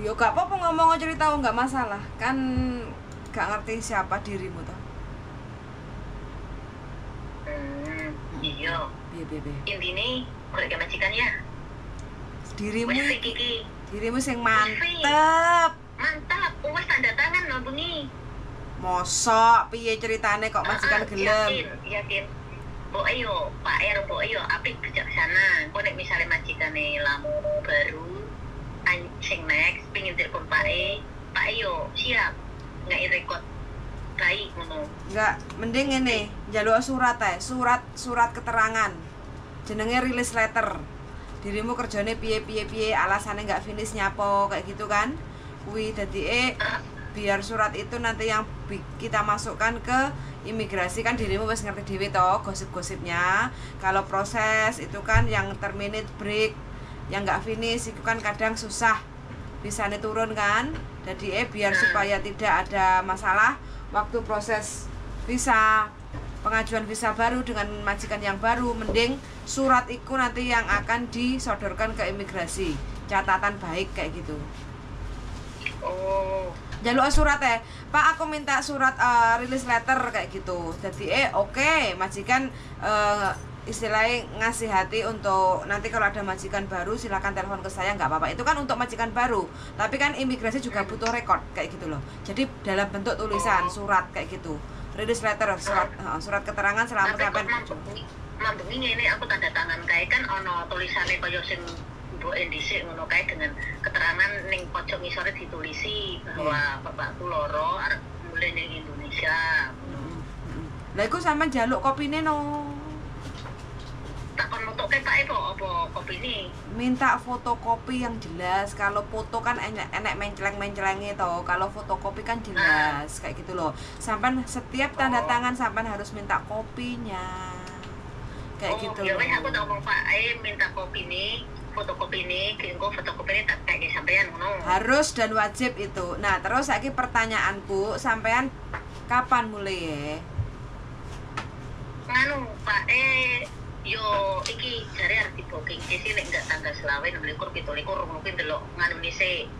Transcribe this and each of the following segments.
Yo gak apa-apa ngomong cerita nggak masalah. Kan gak ngerti siapa dirimu toh. Iya. Piye piye piye. Intine golek majikan ya. Dirimu Wis fix iki. Dirimu sing mantep. Mantap, wis tanda tangan lho bengi. Mosok piye ceritane kok majikan gelem? Yakin, yakin. Mbok yo, Pak R mbok yo apik bijaksana. Engko nek misale majikane lampu baru sing next pengin telepon Pak E, Pak E yo siap nggak rekod baik ngono. Enggak, mending ngene, njaluk surat ae, surat surat keterangan. Jenenge release letter. Dirimu kerjane piye piye piye, alasannya nggak finish nyapo kayak gitu kan. Kuwi dadi biar surat itu nanti yang kita masukkan ke imigrasi, kan dirimu wis ngerti dhewe toh gosip-gosipnya. Kalau proses itu kan yang terminate break, yang nggak finish itu kan kadang susah bisanya turun kan. Jadi biar supaya tidak ada masalah waktu proses visa, pengajuan visa baru dengan majikan yang baru, mending surat itu nanti yang akan disodorkan ke imigrasi, catatan baik kayak gitu. Oh, jaluk surat ya, Pak, aku minta surat release letter kayak gitu. Jadi oke, majikan istilahnya ngasih hati untuk nanti kalau ada majikan baru silakan telepon ke saya, nggak apa-apa. Itu kan untuk majikan baru, tapi kan imigrasi juga butuh rekod kayak gitu loh. Jadi dalam bentuk tulisan surat kayak gitu, release letter, surat surat keterangan selama sampai mambengi ngene aku tanda tangan kae kan ono tulisane kaya sing mbok dhisik ngono kae, dengan keterangan ning pojok ngisore ditulisi bahwa bapakku loro arep mulih ning Indonesia. Lah iku sampean njaluk kopine no. Takon motoke Pak e apa kopine? Minta fotokopi yang jelas. Kalau foto kan enek mencleng-menclenge to. Kalau fotokopi kan jelas kayak gitu loh. Sampean setiap tanda tangan sampean harus minta kopinya. Kayak gitu. Ya wis aku tak ngomong Pak e minta kopine, fotokopine, engko fotokopine tak kei sampean ngono. Harus dan wajib itu. Nah, terus saiki pertanyaanku, sampean kapan mulai ya? Nganu Pak e yo iki jare arep di-booking sih nek enggak tanggal 24, 27 mungkin delok nganune sik.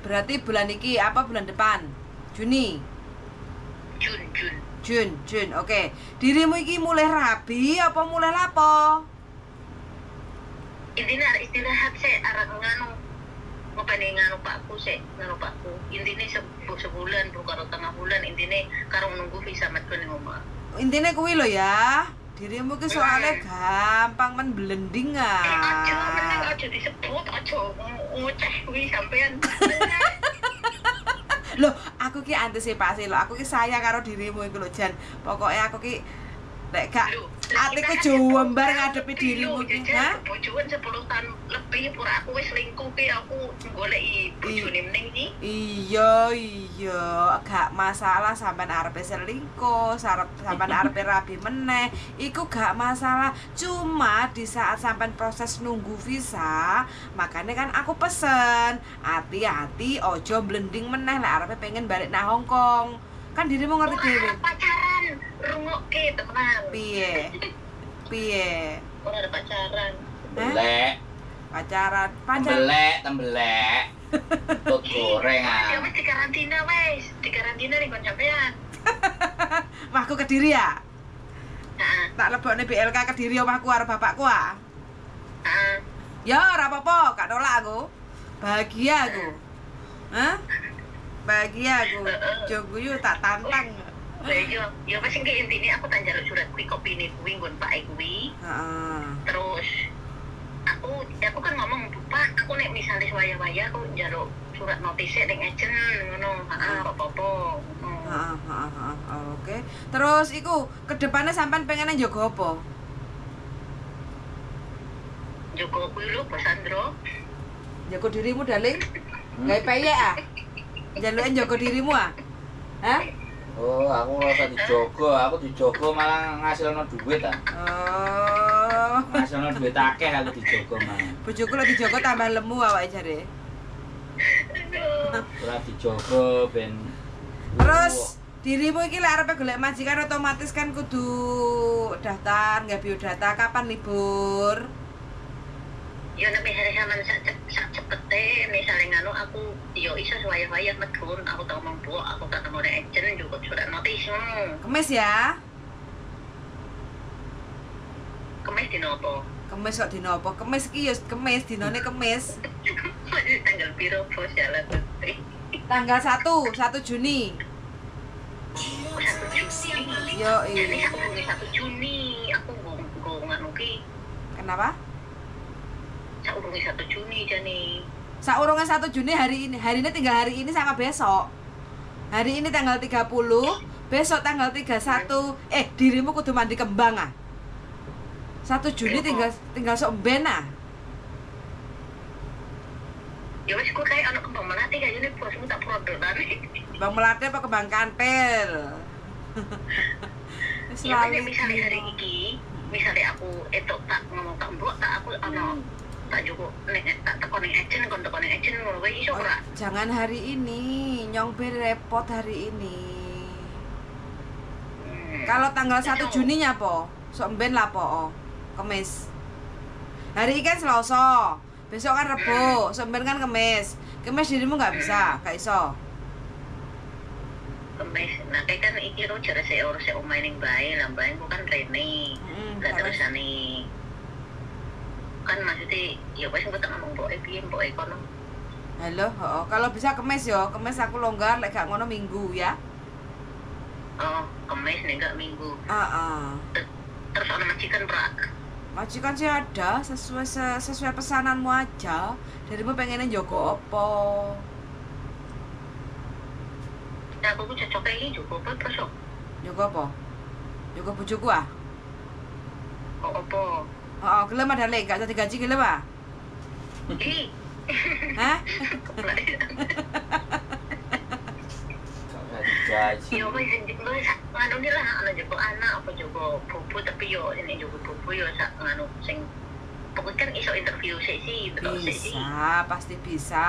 Berarti bulan iki apa bulan depan? Juni. Jun. Jun, oke. Dirimu iki mulai rabi apa mulai lapo? Intine arep istirahat sik, arep nganu ngopeni nganu pakku sik, nganu pakku. Intine sebulan bu karo tengah bulan intine karo nunggu visa metu ning omah. Intine kuwi lho ya. Dirimu ki soalnya gampang men blending ah. Aja meneng, aja disebut, aja ngoceh kuwi sampean. Loh, aku ki antisipasi loh. Aku ki sayang karo dirimu iku lho Jan. Pokoknya aku ki nek gak atiku jembar ngadepi dirimu ki. Hah? Bojoan 10 tahun lebih pura aku wis selingkuh ki aku goleki bojone meneng iki. Iya, iya, gak masalah sampean arepe selingkuh, sampean arepe rabi meneh, iku gak masalah. Cuma di saat sampean proses nunggu visa, makanya kan aku pesen, hati-hati ojo blending meneh lek arepe pengen balik nang Hong Kong. Kan dirimu ngerti dhewe. Pacaran, rungokke temenan. Piye? Piye? Ora ada pacaran. Tembelek. Pacaran, pacaran. Tembelek, tembelek. Tot goreng ah. Ya wis dikarantina wis, dikarantina ning kon sampean. Omahku Kediri ya? Heeh. Tak lebokne BLK Kediri omahku karo bapakku ah. Heeh. Ya ora apa-apa, gak nolak aku. Bahagia aku. Hah? Bahagia aku. Joguyu tak tantang. Lah iya, ya wis iki intine aku tak njaluk surat kuwi kopine kuwi nggon Pak kuwi. Heeh. Terus aku kan ngomong, Pak, aku nek misale waya-waya aku njaluk surat notis ning agent ngono. Heeh, apa-apa. Heeh, heeh, oke. Terus iku kedepannya sampean pengen njogo apa? Njogo kuwi lho, Bos Sandro. Njogo dirimu, darling. Gawe peyek ah. Njaluke njogo dirimu ah? Hah? Oh, aku ora usah dijogo, aku dijogo malah ngasilno duit ah. Oh. Ngasilno duit akeh aku dijogo malah. Bojoku lek dijogo tambah lemu awake jare. Ora dijogo ben. Terus dirimu iki lek arepe golek majikan otomatis kan kudu daftar, nggak biodata, kapan libur? Ya nek misale sampean sak cepete misale nganu aku iso wayah-wayah medun, aku tak omong mbok, aku tak nang agent juga surat notis ngono. Kemis ya. Kemis dino apa? Kemis kok dino apa? Kemis iki ya kemis, dinone kemis. Tanggal piro bos ya lah. Tanggal 1 Juni. 1 Juni. Yo iya. Aku 1 Juni, aku nggo nganu ki. Kenapa? Saurunge 1 Juni jane. Saurunge 1 Juni hari ini. Hari ini tinggal hari ini sama besok. Hari ini tanggal 30, besok tanggal 31. Dirimu kudu mandi kembang ah. 1 Juni tinggal sok ben ah. Ya wis kok kae ana kembang melati kayane bosmu tak prodolane. Kembang melati apa kembang kantil? Wis lali. Ya misale hari iki, misale aku etok tak ngomong tak mbok tak aku ana tak cukup nek tak teko ning agent kon teko ning agent ngono kuwi iso ora? Jangan hari ini, nyong ben repot hari ini. Kalau tanggal 1 Juni nyapo? Sok ben lapo? Kemis. Hari ini kan Selasa, besok kan Rebo, sok ben kan Kemis. Kemis dirimu nggak bisa, gak iso. Kemis, nah kayak kan iki ro jare sik ora sik omahe ning bae, lah bae ku kan rene. Lah terusane kan maksudnya ya wis engko tak ngomong mboke piye mboke kono. Halo, heeh. Kalau bisa Kemis yo, Kemis aku longgar, lek gak ngono Minggu ya. Oh, Kemis nek gak Minggu. Heeh. Terus ana majikan ora? Majikan sih ada, sesuai pesananmu aja. Darimu pengennya njogo apa? Nah, aku cocoknya ini njogo apa terus? Njogo apa? Njogo bojoku ah? Kok apa? Oh, gelem ada lek, gak usah digaji gelem ah? Ih. Hah? Gaji. Yo wis nganu ni lah ana njogo anak apa njogo bobo tapi yo ini njogo bobo yo sak nganu sing pokoknya kan iso interview sik sih, bisa, pasti bisa.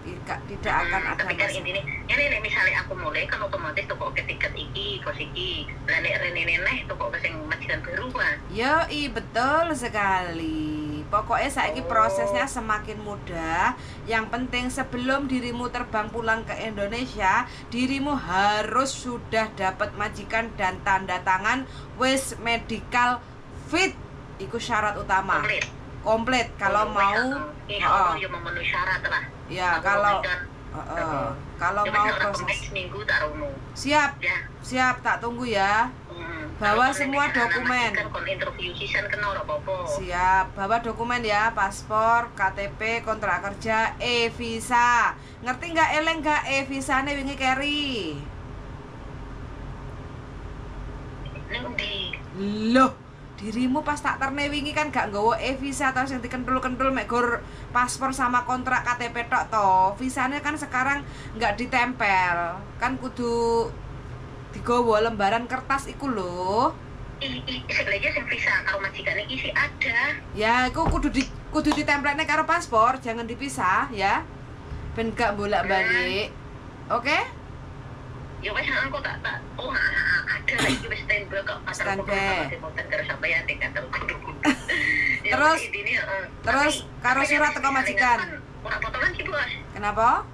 Tidak akan ada. Tapi kan intine ini nek misale aku mulai kan otomatis toko tiket iki, kos iki. Lah nek rene neh toko sing majikan baru kan. Yoi, betul sekali. Pokoknya saiki prosesnya semakin mudah. Yang penting sebelum dirimu terbang pulang ke Indonesia, dirimu harus sudah dapat majikan dan tanda tangan wis medical fit. Iku syarat utama. Komplit. Komplit kalau mau. Ya memenuhi syarat lah. Ya, kalau kalau mau proses minggu tak rono. Siap. Ya. Siap, tak tunggu ya. Bawa semua dokumen. Siap, bawa dokumen ya, paspor, KTP, kontrak kerja, e-visa. Ngerti nggak eleng nggak e-visane wingi keri? Loh, dirimu pas tak terne wingi kan gak nggawa e-visa atau sing dikentul-kentul mek gor paspor sama kontrak KTP tok to. Visanya kan sekarang nggak ditempel. Kan kudu digowo lembaran kertas iku lho. Sebenarnya sing visa karo majikane iki sih ada. Ya, iku kudu ditemplekne karo paspor, jangan dipisah ya. Ben gak bolak-balik. Oke? Ya wis aku tak oh ada lagi wis standby kok standby. Karo sampeyan tingkat kudu-kudu. Terus terus karo surat teko majikan. Ora potongan sih, Bos. Kenapa?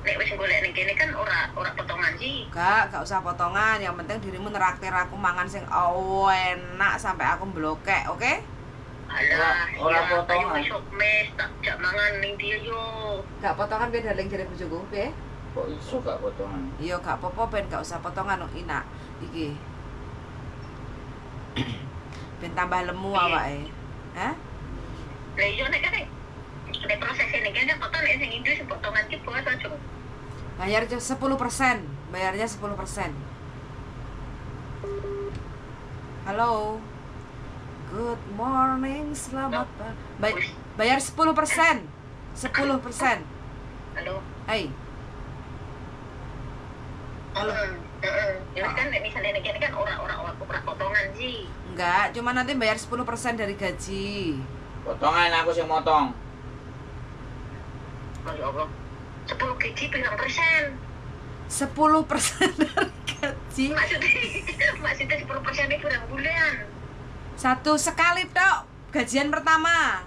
Nek wis golek ning kene kan ora potongan sih. Gak usah potongan, yang penting dirimu neraktir aku mangan sing enak sampai aku mblokek, oke? Alah, ora potongan. Ayo besok mes tak jak mangan ning dia yo. Gak potongan piye darling jare bojoku, piye? Kok iso gak potongan? Iya, gak apa-apa ben gak usah potongan enak iki. Ben tambah lemu awake. Hah? Lah iya nek kan nek prosesnya ning kene potong nek sing Indo sing potongan ki bos aja. Bayar 10%, bayarnya 10%. Halo. Good morning, selamat pagi. Bayar 10%. 10%. Halo. Hai. Halo. Ya kan nek misalnya nek kan ora potongan sih. Enggak, cuma nanti bayar 10% dari gaji. Potongan aku sing motong. Masya Allah. 10 gaji pirang persen? 10% dari gaji. Maksudnya 10% itu pirang bulan? Satu sekali tok, gajian pertama.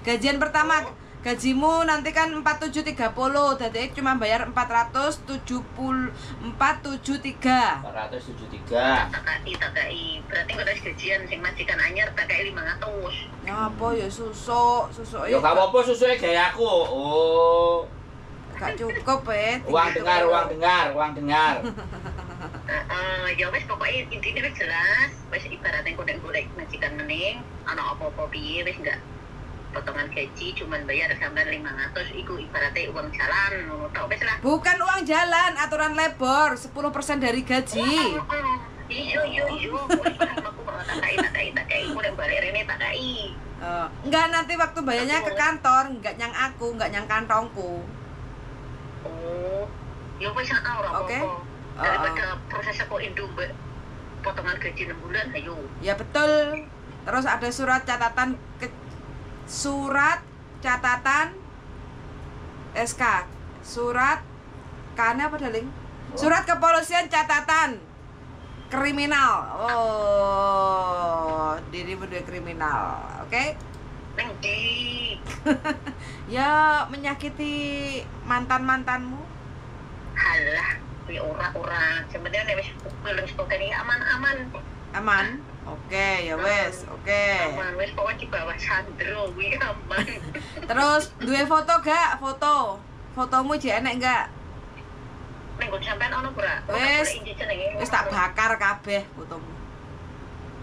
Gajian pertama. Gajimu nanti kan 4730, jadi cuma bayar 470 473. 473. Tak kai. Berarti kok wis gajian sing majikan anyar tak kai 500. Ngapa ya susuk, susuk Ya gak apa-apa susuke gawe aku. Oh. Gak cukup ya. Uang dengar, uang dengar, uang dengar. Ya wis pokoknya intinya wis jelas, wis ibaratnya kok nek golek majikan mening, ana apa-apa piye wis enggak potongan gaji cuman bayar sampai 500 iku ibaratnya uang jalan ngono tok wis lah. Bukan uang jalan, aturan labor 10% dari gaji. Iya iya iya, wis paham aku kok tak kai ku nek balik rene tak kai. Enggak, nanti waktu bayarnya ke kantor, enggak nyang aku, enggak nyang kantongku. Oh, ya wis ora apa-apa. Oke. Daripada proses aku induk potongan gaji 6 bulan ayo. Ya betul. Terus ada surat catatan surat catatan SK, surat karena apa darling? Surat kepolisian catatan kriminal. Oh, dirimu dua kriminal, oke? Neng di. Ya menyakiti mantan-mantanmu. Halah, kuwi ora-ora. Sebenarnya nek wis gelem spokene aman-aman. Aman. Oke, ya wes, oke. Aman wes pokoknya di bawah sandro kuwi aman. Terus duwe foto gak? Foto. Fotomu jek enek gak? Ning nggon sampean ono ora? Wes. Wis tak bakar kabeh fotomu.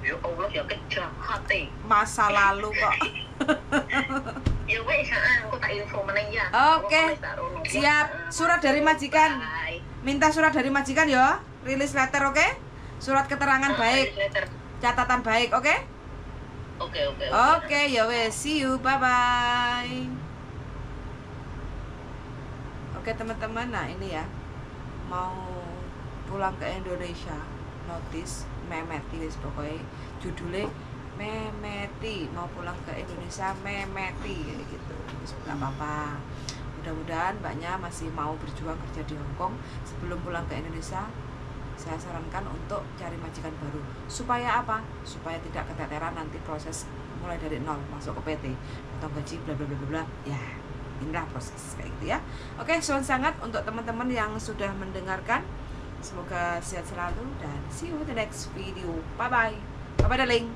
Ya Allah ya kejahate. Masa lalu kok. Ya wes, aku tak info meneh ya. Oke. Siap. Surat dari majikan. Minta surat dari majikan ya. Release letter, oke? Surat keterangan baik. Catatan baik, oke? Oke. Oke, ya wes, see you, bye bye. Oke teman-teman, nah ini ya, mau pulang ke Indonesia, notice memeti wis pokoknya judulnya memeti, mau pulang ke Indonesia memeti kayak gitu. Wis nggak apa-apa. Mudah-mudahan mbaknya masih mau berjuang kerja di Hong Kong sebelum pulang ke Indonesia. Saya sarankan untuk cari majikan baru. Supaya apa? Supaya tidak keteteran nanti proses mulai dari nol masuk ke PT, potong gaji bla bla bla bla. Ya, inilah proses kayak gitu ya. Oke, suwun sangat untuk teman-teman yang sudah mendengarkan. Semoga sehat selalu dan see you in the next video. Bye bye. Bye bye darling.